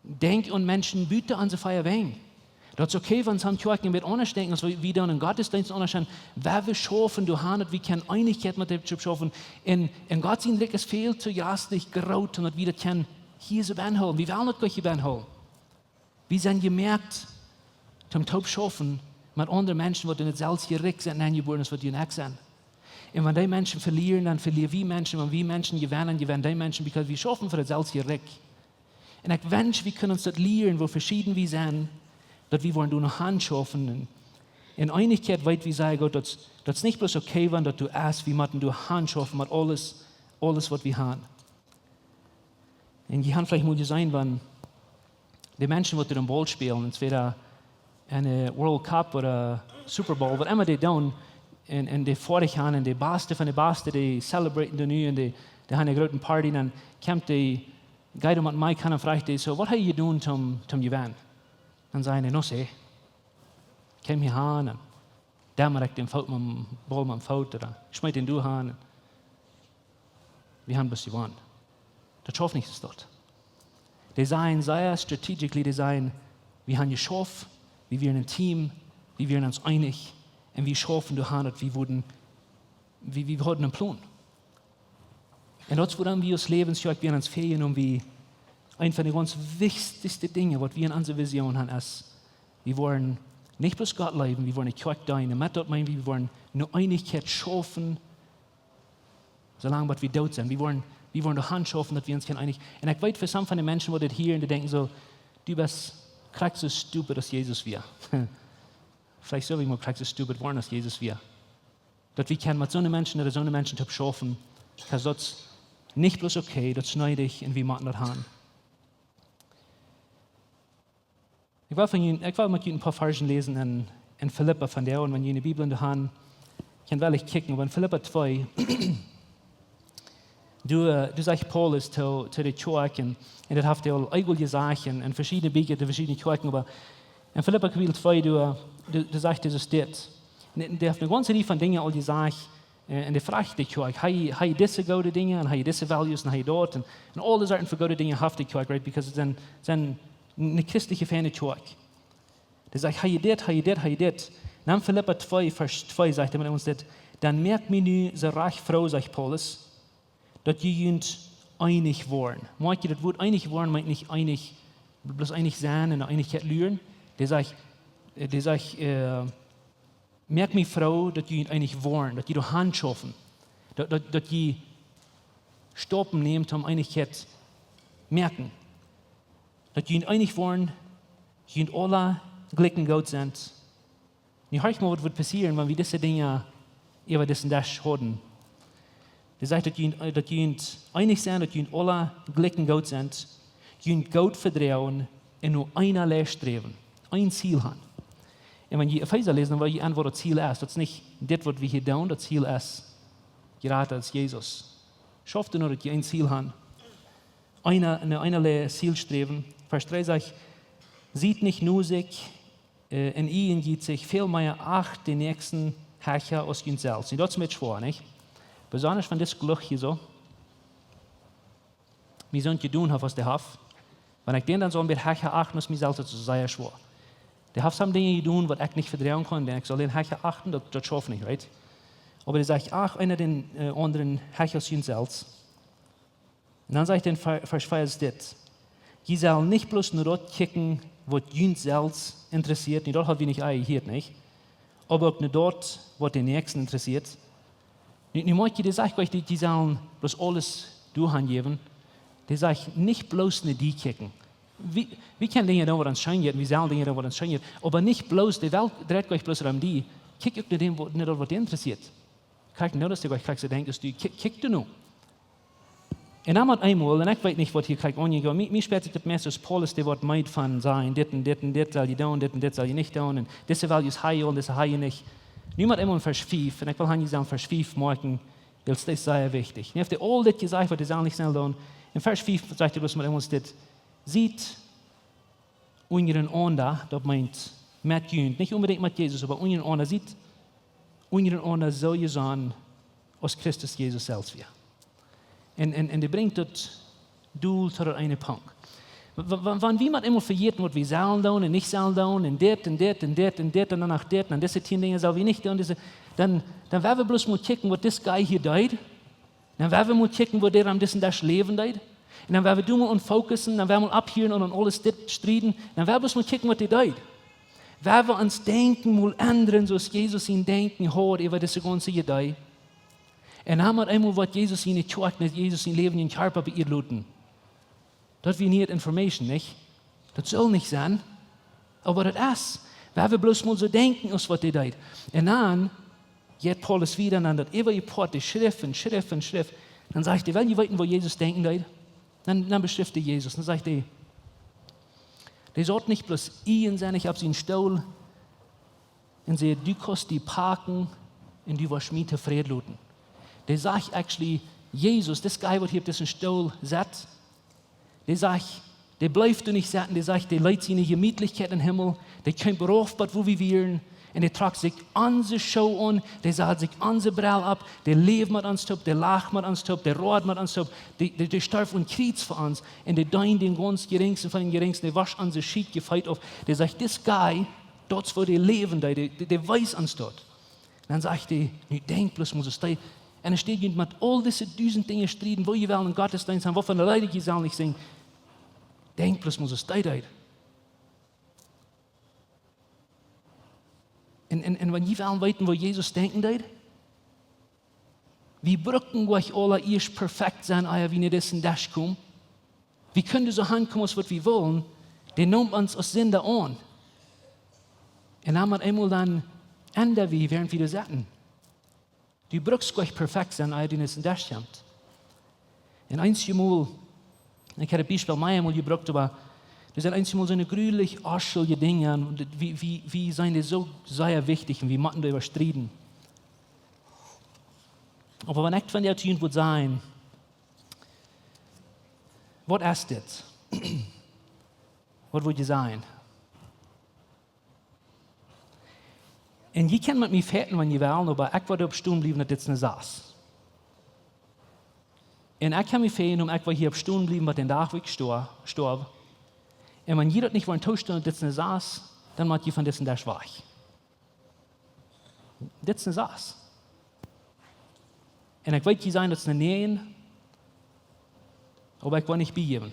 denkj aun Menschen buten onse vea Wäaj. Daut es okay, wan some Kjoakjen een bät aundasch denkjen, aus wie, wie dan en Gottesdeenst aundasch sent, wan wie schaufen doaraun, daut wie kjennen Eenichkjeit met dee schaufen. Un, un Gott sien Rikj es väl too jastich groot, daut wie daut kjennen hia soo bie hoolen. Wie wellen daut goot hia bie hoolen. Wie sent jemoakt toom toop schaufen met aundre Menschen, waut en daut selwje Rikj sent enjebuaren aus waut du un ekj sent. Un wan dee Menschen velieren, dan velieren wie Menschen. Wan wie Menschen jewennen, jewennen dee Menschen, because wie schaufen fa daut selwje Rikj. Un ekj wensch, wie kunnen ons daut lieren, woo veschieden wie sent, daut wie woaren doa han schaufen. Un en Eenichkjeit weet wie sea goot, daut, daut es nich bloos okay, wan daut doa es, wie motten doa han schaufen met aules, aules waut wie han. Un jie han veleicht mol jeseenen, wan de Menschen, waut doa een Ball spälen, entweder en de World Cup ooda Super Bowl, waut emma dee doonen, un, un dee foadich han, un de baste von de baste, dee celebraten doa nu, un dee, dee han eene groote Party, dan kjemt dee guy doa met Mike aun un fruacht dee soo: "Waut hab jie jedonen toom, toom jewennen?" Dan säden dee: "No sé, kjeem hia han un dan moak ekj dän Foot met dän Ball met dän Foot, ooda schmeet dän doa han. Wie han bloos jewonnen." Daut schauft nich soo. Dee säden sea strategically, dee säden: "Wie han jeschauft, wie wieren een Team, wie wieren ons eenich, un wie schaufen doaraun, daut wie wudden, wie, wie hauden een Plon." Un daut es wuarom wie aus Läwens Kjoakj, wie ons fälen, un wie, eent von de gaunz wichtichste Dinja, waut wie en onse Vision han, es, wie woaren nich bloos Gott leewen, wie woaren de Kjoakj deenen. Met daut meen wie, wie woaren no Eenichkjeit schaufen, soo lang waut wie doot sent. Wie woaren Wie woaren doa han schaufen, daut wie ons kjennen eenich. Un ekj weet fa some von de Menschen, waut dit hieren, dee denkjen soo: "Du best krakjt soo stupid aus Jesus wia." Veleicht sull wie mau krakjt soo stupid woaren aus Jesus wia. Daut wie kjennen met soone Menschen ooda soone Menschen toop schaufen, 'cause daut es nich bloos okay, daut es needich un wie motten daut han. Ekj well, von junt, ekj well met junt een poa Varzen läsen en, en Filippa von dee, un wan jie de Bibel en de Haunt, kjenn jie kjikjen, oba en Filippa twee, doa, doa sajcht Paulus to, to de Kjoakjen, un daut haft hee aul eemol jesajcht en, en veschiedne Bieekja, en veschiedne Kjoakjen, oba en Filippa Kapitel twee, doa, doa, doa sajcht hee soo dit. Un hee haft eene gaunze Rieej von Dinja aul jesajcht, eh, en de Frucht de Kjoakj. Hee, hee dise goode Dinja un hee dise values un hee daut un, un aule Sorten von goode Dinja haft de Kjoakj, right? Because et sent, sent eene christliche, feine Kjoakj. Dee sajcht, hee dit, hee dit, hee dit. Dan Filippa twee, Varsch twee sajcht hee ons dit: "Dan moakt mie nu soo rajcht froo," sajcht Paulus, "daut jie junt eenich woaren." Moakt jie daut Wuat eenich woaren, meent nich eenich, bloos eenich sennen un Eenichkjeit lieren. Dee sajcht, eh, dee sajcht, eh, "Moakt mie froo, daut jie junt eenich woaren, daut jie doa han schaufen, daut, daut, daut jie Staupen nämen, om Eenichkjeit moaken. Daut jie junt eenich woaren, junt aula jlikj un goot sent." Nu horcht mau, waut woat passieren, wan wie dise Dinja äwa disen Desch haben. Dee sajcht, daut jie, daut jie junt eenich sent, daut jie aula jlikj un goot sent, junt goot vedroagen un no eena Lea sträwen, een Ziel han. Un wan jie Efeesa läsen, dan woa jie seenen, waut daut Ziel es. Daut es nich dit, waut wie hia doonen, daut Ziel es jrata aus Jesus. Schauft doano, daut jie een Ziel han. Eena, no eena Lea Ziel sträwen. Varsch dree sajcht: "Siet nich nusich, eh, un ieejent sikj, väl mea acht dän Näakjsten hecha aus junt selfst." Nu, daut es met schwoa, nich? Besonda wan dit Gluch hia soo, mie soont jedonen haft aus dee haft. Wan ekj dän dan saul mea hecha achten aus mie selfst, daut es sea schwoa. Dee haft some Dinja jedonen, waut ekj nich vedroagen kaun, dan ekj saul dän hecha achten, daut, daut schauft nich, right? Oba dee sajcht, acht eena dän, eh, aundren hecha aus junt selfst. Un dan sajcht hee en Ver-, Varsch vea dit: "Jie sellen nich bloos no daut kjikjen, waut junt selfst interessieet." Nu, daut ha wie nich aul jehieet, nich? "Oba uk no daut, waut dän Näakjsten interessieet." Nu, nu moakt jie, dee sajcht nich, dee, dee sellen bloos aules doahan jäwen. Dee sajcht, nich bloos no die kjikjen. Wie, wie kjennen Dinja doonen, waut ons scheen jeit, un wie sellen Dinja doonen, waut ons scheen jeit. Oba nich bloos, de Welt dreit nich bloos om die. Kjikj uk no däm, waut, no daut, waut die interessieet. Kjikj, no daut es de, waut ekj krakjt soo denkj, es du, kjikj, kjikj doa no. Un dan met eemol, un ekj weet nich, waut hia krakjt aunjeit, oba mie, mie spieet sikj daut meist aus Paulus, dee woat meed von sajen, dit un dit un dit sell jie doonen, dit un dit sell jie nich doonen, un dise values ha jie aul, dise ha jie nich. Nu met eemol en Varsch fief, un ekj well hia sajen, Varsch fief moaken, wiels dit es sea wichtich. Nu haft hee aul dit jesajcht, waut hee sell nich sellen doonen. En Varsch fief sajcht hee bloos met eemol dit: "Siet unjarenaunda," daut meent met junt, nich onbedinjt met Jesus, oba unjarenaunda, "siet unjarenaunda soo jesonnen aus Christus Jesus selfst wia." Un, un, un dee brinjt daut Doel to daut eene Punkt. Wa-, wa-, wan wie met eemol vejäten, waut wie sellen doonen un nich sellen doonen, un dit un dit un dit un dit un dan noch dit, un dise tieen Dinja sell wie nich doonen, dise, dan, dan woa wie bloos mol kjikjen, waut dis guy hia deed. Dan woa wie mol kjikjen, woo dee aun disen Dach läwen deed. Un dan woa wie doa mol aun fokussen, dan woa wie mol opphieren un aun aules dit strieden. Dan woa wie bloos mol kjikjen, waut dee deed. Woa wie ons Denkjen mol endren, soo aus Jesus sien Denkjen haud äwa dise gaunze Idee. Un dan met eemol woat Jesus siene Kjoakj, met Jesus sien Läwen en Kjarpa bie eent loten. Daut wia nich Information, nich? Daut saul nich sennen. Oba daut es, woa wie bloos mol soo denkjen, aus waut dee deed. Un dan jeit Paulus wieda un dan daut äwaje Poat, dee Schreft un Schreft un Schreft. Dan sajcht hee, well jie weeten, woo Jesus denkjen deed? Dan, dan beschrift hee Jesus. Dan sajcht hee, dee saut nich bloos iejensinnich opp sienen Stool un säd: "Du kaust die packen un du woascht mie tofräd loten." Dee sajcht actually, Jesus, this guy, waut hia opp disen Stool sat, dee sajcht, dee bleef doa nich sitten, dee sajcht, dee leet siene Jemietlichkjeit em Himmel, dee kjeem rauf bat wua wie wieren, un dee trock sikj onse Schoo aun, dee sad sikj onse Brell opp, dee läwd met ons toop, dee lach met ons toop, dee road met ons toop, dee, dee, dee storf aum Kjriez fa ons, un dee deend dän gaunz Jeringsten von dän Jeringsten, dee wosch onse Schiet, Jefeet auf, dee sajcht, this guy, daut es woo dee läwen deed, dee, dee, dee wees ons daut. Dan sajcht hee, nu denkj bloos mol soo aus dee. Un dan steit jie met aul dise dusent Dinja strieden, woo jie wellen en Gottesdeenst sennen, waut fa Leeda jie sellen nich sinjen. Denkj bloos mol soo aus dee deed. Un, un, un wan jie wellen weeten, woo Jesus denkjen deed, Wie brucken nich aula ieescht perfekt sennen, ea wie no disen Desch komen. Wie kjennen soo aunkomen aus waut wie wellen. Dee nemt ons aus Sinda aun. Un dan met eemol dan endren wie, wäarent wie doa sitten. Du brukst nich perfekt sennen, ea du no disen Desch kjemst. Un eenjemol, ekj hab daut Biespel mea mol jebrukt, oba doa sent eenjemol soone grulich onschulje Dinja, un daut, wie, wie, wie sent dee soo sea wichtich un wie motten doaräwa strieden. Oba wan ekj vondoag to junt wudd sajen, waut es dit? Waut wudd jie sajen? Un jie kjennen met mie fajchten, wan jie wellen, oba ekj wudd doaropp stonen bliewen, daut dit ne sas. Un ekj kaun mie fajchten, om ekj wudd hia opp stonen bliewen, waut dän Dach, wua ekj stoa-, stoaw. Un wan jie daut nich wellen toostonen, daut dit ne sas, dan mott jie von disen Desch wajch. Dit ne sas. Un ekj weet, jie sajen, daut es ne näajen, oba ekj wudd nich biejäwen.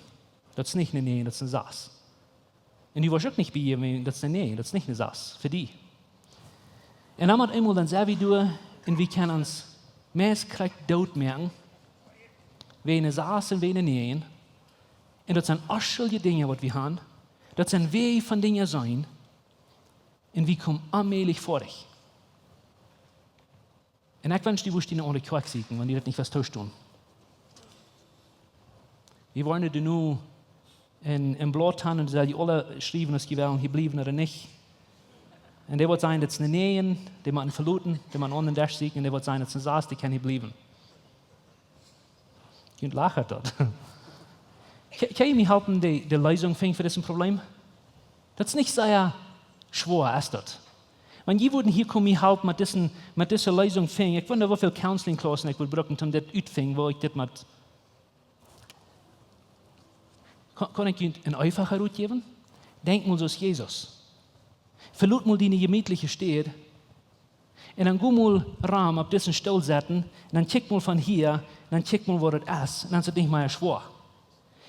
Daut es nich ne näajen, daut es ne sas. Un du wurscht uk nich biejäwen, daut es ne näajen, daut es nich ne sas, fa die. Un dan met eemol dan sent wie doa, un wie kjennen ons meist krakjt doot moaken, wäajen ne sas un wäajen ne näajen. Un daut sent onschulje Dinja, waut wie haben. Daut sent Wäaj von Dinja sennen. Un wie komen onmäajlich foadich. Un ekj wensch, du wurscht die ne aundre Kjoakj sieekjen, wan du daut nich west toostonen. Wie woaren nu en, en Blaut han un sell jie aula schriewen, aus jie wellen hia bliewen ooda nich. Un dee woat sajen, daut es ne näajen, dee mott eena veloten, dee mott eena aundren Desch sieekjen, un dee woat sajen, daut es ne sas, dee kaun hia bliewen. Jie lachen daut. Kaun, kaun jie mie halpen, de, de Leesunk finjen fa dit Problem? Daut es nich sea schwoa, es daut? Wan jie wudden hia komen, mie halpen met dise, met dise Leesunk finjen. Ekj wunda, woo väl Counseling-Klaussen ekj wudd brucken, om dit uttofinjen, woo ekj dit mott. Kaun, kaun ekj junt een eefachet Rot jäwen? Denkj mol soo aus Jesus. Velot mol diene jemietliche Städ. Un dan go mol rom opp disen Stool sitten, un dan kjikj mol von hia, un dan kjikj mol, woo daut es, un dan es daut nich mea schwoa.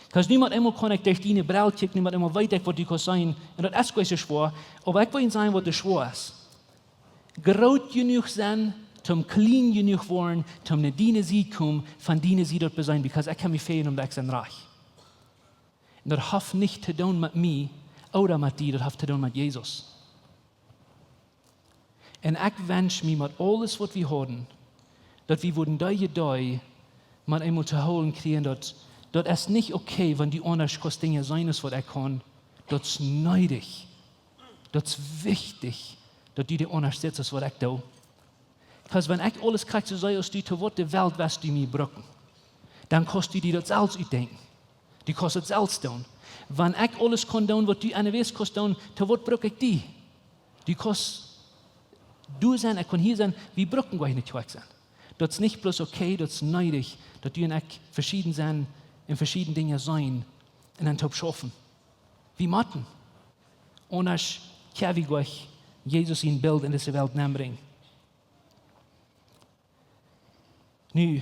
Kaun niemols eemol kaun ekj derch diene Brell kjikjen, niemols eemol weet ekj, waut du kaust seenen, un daut es goanich soo schwoa, oba ekj well junt sajen, waut doa schwoa es. Groot jenuach sennen, toom kjlien jenuach woaren, toom no diene Sied komen, von diene Sied daut beseenen, because ekj kaun mie fajchten, om daut ekj sie rajcht. Un daut haft nich to doonen met mie, ooda met die, daut haft to doonen met Jesus. Un ekj wensch mie met aules, waut wie haben, daut wie wudden dee Iedee met eemol to hoolen kjrieen, daut, daut es nich okay, wan du aundasch kaust Dinja seenen aus waut ekj kaun. Daut es needich. Daut es wichtich, daut du dee aundasch sitst aus waut ekj doo. Because wan ekj aules krakjt soo see aus du, to waut de Welt wurscht du mie brucken? Dan kaust du die daut selfst utdenkjen. Du kaust daut selfst doonen. Wan ekj aules kaun doonen, waut du aundawäajes kaust doonen, to waut bruck ekj die? Du kaust doa sennen, ekj kaun hia sennen, wie brucken goanich ne Kjoakj sennen. Daut es nich bloos okay, daut es needich, daut du un ekj veschieden sent un veschiedne Dinja seenen un dan toop schaufen. Wie motten. Aundasch kjenn wie goanich Jesus sien Bilt en dise Welt nenbrinjen. Nu,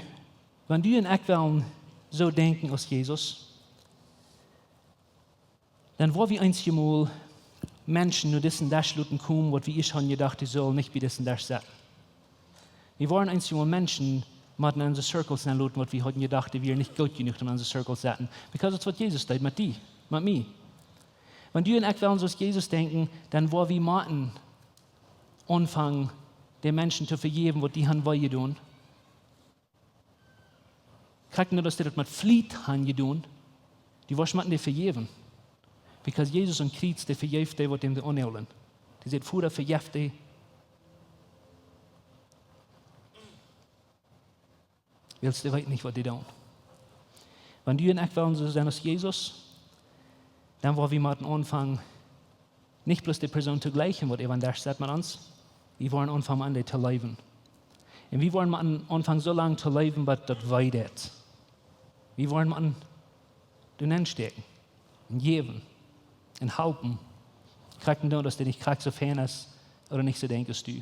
wan du un ekj wellen soo denkjen aus Jesus, dan woa wie eenjemol Menschen no disen Desch loten komen, waut wie ieescht hauden jedocht, dee sullen nich bie disen Desch sitten. Wie woaren eenjemol Menschen met en onse Circles nenloten, waut wie hauden jedocht, dee wieren nich goot jenuach, om en onse Circles to sitten. Because daut es waut Jesus deed met die, met mie. Wan du un ekj wellen soo aus Jesus denkjen, dan woa wie motten aunfangen, de Menschen to vejäwen, waut die han wee jedonen. Krakjt daut, aus dee daut met Fliet han jedonen, du woascht motten dee vejäwen. Because Jesus aum Kjriez, dee vejeeft dee, waut dän aunhoolen. Dee säd: Voda, vejeff dee. Wiels dee weeten nich, waut dee doonen. Wan du un ekj wellen soo sennen aus Jesus, dan woa wie motten aunfangen, nich bloos de Persoon to jlikjen, waut äwa dän Desch sett met ons, wie woaren aunfangen, aun dee to leewen. Un wie woaren motten aunfangen, soo lang to leewen, bat daut wee deit. Wie woaren motten doa nenstäakjen un jäwen un halpen. Krakjt dan, daut dee nich krakjt soo fein es ooda nich soo denkjt aus du.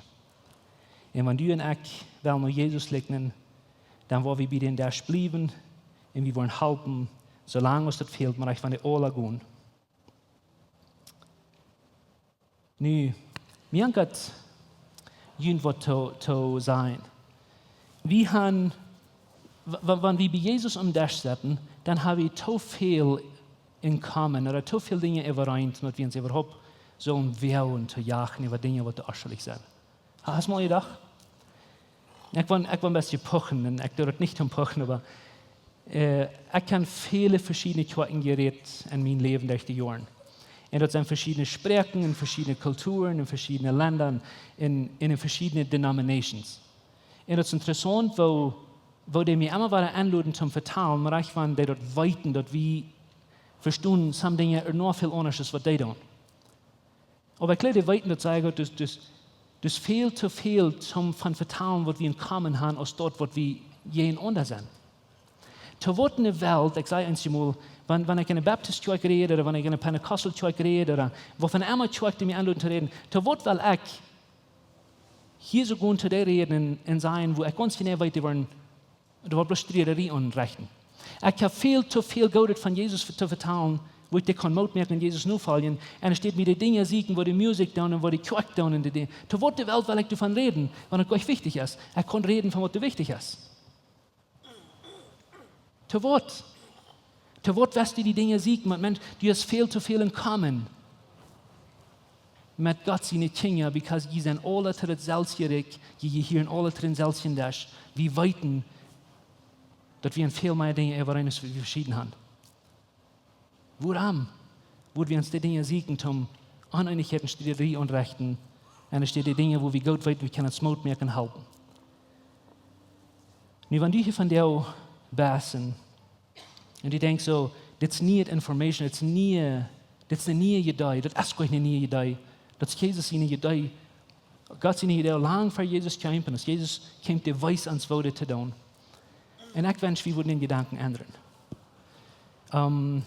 Un wan du un ekj wellen no Jesus likjnen, dan woa wie bie dän Desch bliewen un wie woaren halpen, soo lang aus daut fält, mau rajcht wan dee aula gonen. Nu, mie jankat junt waut to, to sajen. Wie han Wa-, wa-, wan wie bie Jesus aum Desch setten, dan ha wie too väl in common, ooda too väl Dinja äwareen, daut wie ons äwahaupt sellen woagen to jachen äwa Dinja, waut oaschlich sent. Ha-, hast mol jedocht? Ekj woa, ekj woa een bät puchen, un ekj doo daut nich om puchen, oba, äh, ekj hab väle veschiedne Kjoakjen jerät en mien Läwen derch de Joaren. Un daut sent veschiedne Sproaken, en veschiedne Kulturen, en veschiedne Lenda, en, en veschiedne denominations. Un daut es interessaunt, woo, woo dee mie emma wada enloden toom vetalen, mau ekj, wan dee daut weeten, daut wie vestonen, some Dinja noch väl aundasch es waut dee doonen. Oba ekj jleew, dee weeten daut sea goot, dus, dus, dus väl too väl toom von vetalen, waut wie in common han, aus daut, waut wie jäajenaunda sent. To waut enne Welt, ekj säd eenjemol, wan, wan ekj en eene Baptist Kjoakj räd, ooda wan ekj en eene Pentecostal Kjoakj räd, ooda wua von emma Kjoakj dee mie enloden to räden, to waut well ekj hia soo gonen to dee räden un, un sajen, wua ekj gaunz jeneiw weet, dee woaren, dee woaren bloos Striederie aunrechten. Ekj hab väl too väl Goodet von Jesus ve-, to vetalen, wua ekj dee kaun Moot moaken un Jesus nofoljen. Un enne Städ mie dee Dinja sieekjen, wua dee Musikj doonen un wua dee Kjoakj doonen un dee Dinja. To waut enne Welt well ekj doavon räden, wan daut goanich wichtich es? Ekj kaun räden von waut doa wichtich es. To waut? To waut west du dee Dinja sieekjen? Oba Mensch, du hast väl too väl in common met Gott siene Kjinja, because jie sent aula to daut selwje Rikj, jie, jie jehieren aula to dän selwjen Desch. Wie weeten, daut wie en väl mea Dinja äwareen aus wie veschieden han. Wuarom? Wua wie ons dee Dinja sieekjen, toom Oneenichkjeit un Striederie aunrechten, enne Städ dee Dinja, wua wie goot weeten, wie kjennen ons Moot moaken un halpen. Nu, wan du hia vondoag best un, un du denkjst soo, dit es niee Information, dit es niee, dit es eene niee Idee, daut es goanich eene niee Idee. Daut es Jesus siene Idee. Gott siene Idee, lang ver Jesus kjeem, un aus Jesus kjeem, dee wees ons woo dit to doonen. Un ekj wensch, wie wudden dän Jedanken endren. Ähm,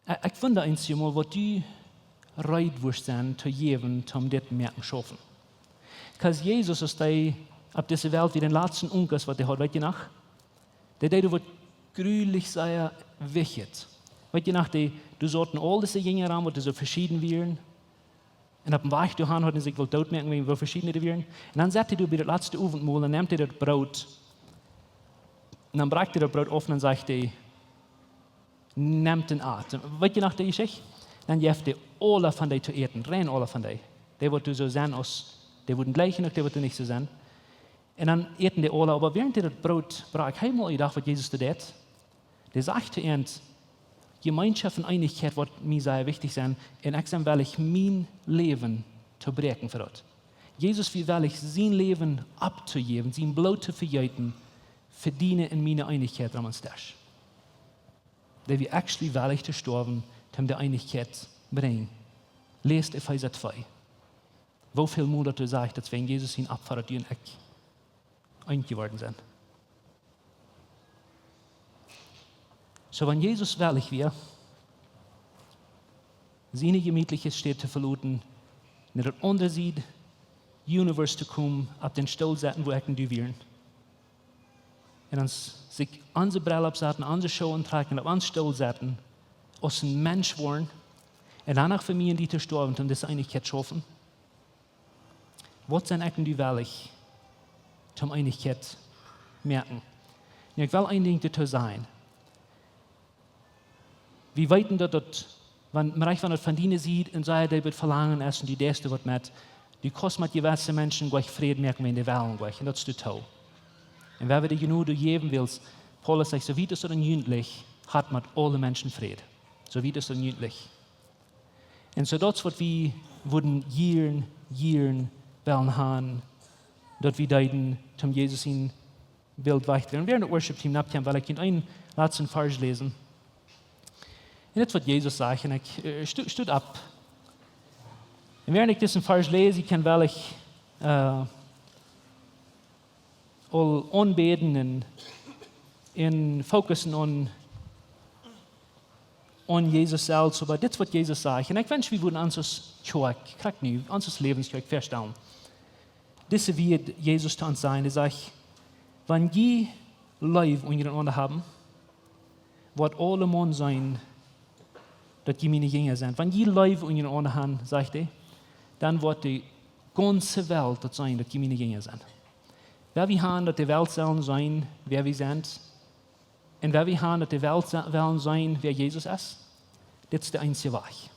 ekj, ekj wunda eenjemol, waut du reed wurscht sennen to jäwen, toom dit moaken schaufen. Because Jesus, aus hee opp dise Welt wia, dän latsten Unkus, waut hee haud, weet jie noch? Dee deed waut jrulich sea Wichtjet. Weet jie noch, dee, doa sauten aul dise Jinja aun, waut soo veschieden wieren. Un opp dän Wajch doahan hauden see sikj wullt dootmoaken, wäajen woo veschieden dee wieren. Un dan sat hee doa bie daut latste Owentmol un nemt hee daut Broot. Un dan brakjt hee daut Broot auf un dan sajcht hee: "Nemt un at." Weet jie noch de Jeschicht? Dan jeef hee aule von dee to äten, rein aule von dee. Dee waut doa soo sent aus, dee wudden jlikjen, uk dee waut doa nich soo sent. Un dan äten dee aule, oba wäarent hee daut Broot brakjt, hee mol jedocht, waut Jesus doa deed. Dee sajcht to an: "Jemeenschoft un Eenichkjeit woat mie sea wichtich sennen, un ekj sie wellich, mien Läwen to bräakjen fa daut." Jesus wia wellich, sien Läwen auftojäwen, sien Bloot to vejeeten, fa diene un miene Eenichkjeit aum Desch. Dee wia actually wellich to stoawen, toom de Eenichkjeit brinjen. Läst Efeesa twee. Woo väl mol daut doa sajcht, daut wäajen Jesus sien Opfa, daut du un ekj eent jeworden sent. Soo, wan Jesus wellich wia, siene jemietliche Städ to veloten, no daut aundre Sied Universe to komen, opp dän Stool setten, wua ekj un du wieren. Un dan s-, sikj onse Brell oppsetten, onse Schoo auntrakjen, opp onsen Stool setten, aus een Mensch woaren, un dan noch fa mie un die to stoawen, toom dise Eenichkjeit schaufen. Waut sent ekj un du wellich, toom Eenichkjeit moaken? Nu, ekj well een Dinkj doatoo sajen. Wie weeten daut, daut, wan, mau wan daut von diene Sied un see dee waut velangen es un du deist doa waut met, du kaust met jewesse Menschen goanich Fräd moaken, wan dee wellen goanich, un daut es doatoo. Un wan wie dee jenuach doa jäwen, wiels Paulus sajcht, soo wiet aus daut junt jlikjt, hat met aule Menschen Fräd. Soo wiet aus daut junt jlikjt. Un soo daut es waut wie wudden jieren, jieren wellen han, daut wie deeden, toom Jesus sien Bilt wajchdreien. Wäarent daut Worship Team nopp kjemt, well ekj junt een latsten Varsch läsen. Un dit es waut Jesus sajcht, un ekj, äh, stu-, stot opp. Un wäarent ekj disen Varsch läs, ekj kaun wellich, äh, aul aunbäden un, un focussen aun, aun Jesus selfst, oba dit es waut Jesus sajcht. Un ekj wensch, wie wudden ons aus Kjoakj, krakjt nu, ons aus Läwenskjoakj väastalen. Dise Wieed Jesus to ons sajen, dee sajcht: "Wan jie Leew unjarenaunda haben, woat aulemaun seenen, daut jie miene Jinja sent." Wan jie Leew unjarenaunda han, sajcht hee, dan woat de gaunze Welt daut seenen, daut jie miene Jinja sent. Well wie han daut de Welt sellen seenen wäa wie sent? Un well wie han daut de Welt wellen seenen wäa Jesus es? Dit es de eensje Wajch.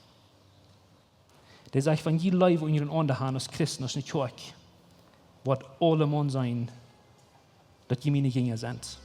Dee sajcht, wan jie Leew unjarenaunda han aus Christen, aus ne Kjoakj, woat aulemaun seenen daut jie miene Jinja sent.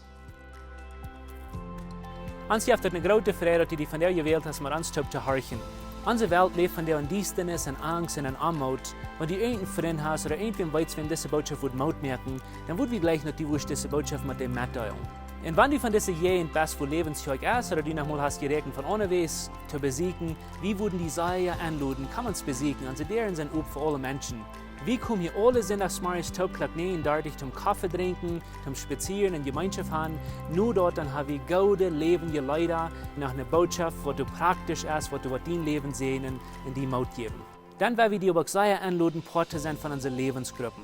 Ons jeft daut ne groote Freid daut du die vondoag jewält hast met ons toop to horchen. Onse Welt läft vondoag en Diestanis, en Angst un en Oamoot. Wan du irjent een Frint hast ooda irjentwäm weetst wäm dise Bootschoft wudd Moot moaken, dan wudd wie jleichen daut du wurscht dise Bootschoft met däm metdeelen. Un wan du von dise Jäajent best wua Läwens Kjoakj es ooda du nochmol hast jeräakjent von aundawäajes to besieekjen, wie wudden die sea enloden, komm ons besieekjen, onse Däaren sent op fa aule Menschen. Wie komen hia aule Sindachsmorjes toop Klock näajen dartich toom Koffe drinkjen, toom spazieren un Jemeenschoft han. No daut dan ha wie goode läwendje Leeda, noch ne Bootschoft waut doa praktisch es, waut doa woat dien Läwen säajnen un die Moot jäwen. Dan well wie die uk sea enloden Poat to sennen von onse Läwensgruppen.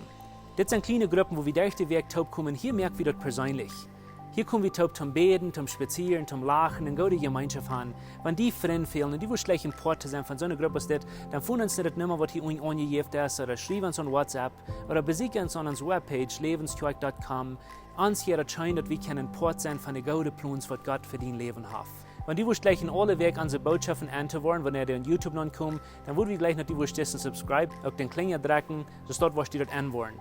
Dit sent kjliene Gruppen wua wie derch de Wäakj toop komen. Hia moak wie daut perseenlich. Hia kom wie toop toom bäden, toom spazieren, toom lachen un goode Jemeenschoft han. Wan die Frind fälen un du wurscht jleichen Poat to sennen von soone Grupp aus dit, dan foon ons no de Numma waut hia unjen aunjejäft es ooda schriew ons aun WhatsApp ooda besieekj ons aun onse Webpage läwenskjoakj dot com. Ons wudd daut scheen daut wie kjennen Poat sennen von de goode Plons waut Gott fa dien Läwen haft. Wan du wurscht jleichen aule Wäakj onse Bootschoften en to woaren wanea dee aun YouTube nopp komen, dan wudd wie jleichen daut du wurscht disen subscribe, uk dän Kjlinja drekjen, soo daut wurscht du daut en woaren.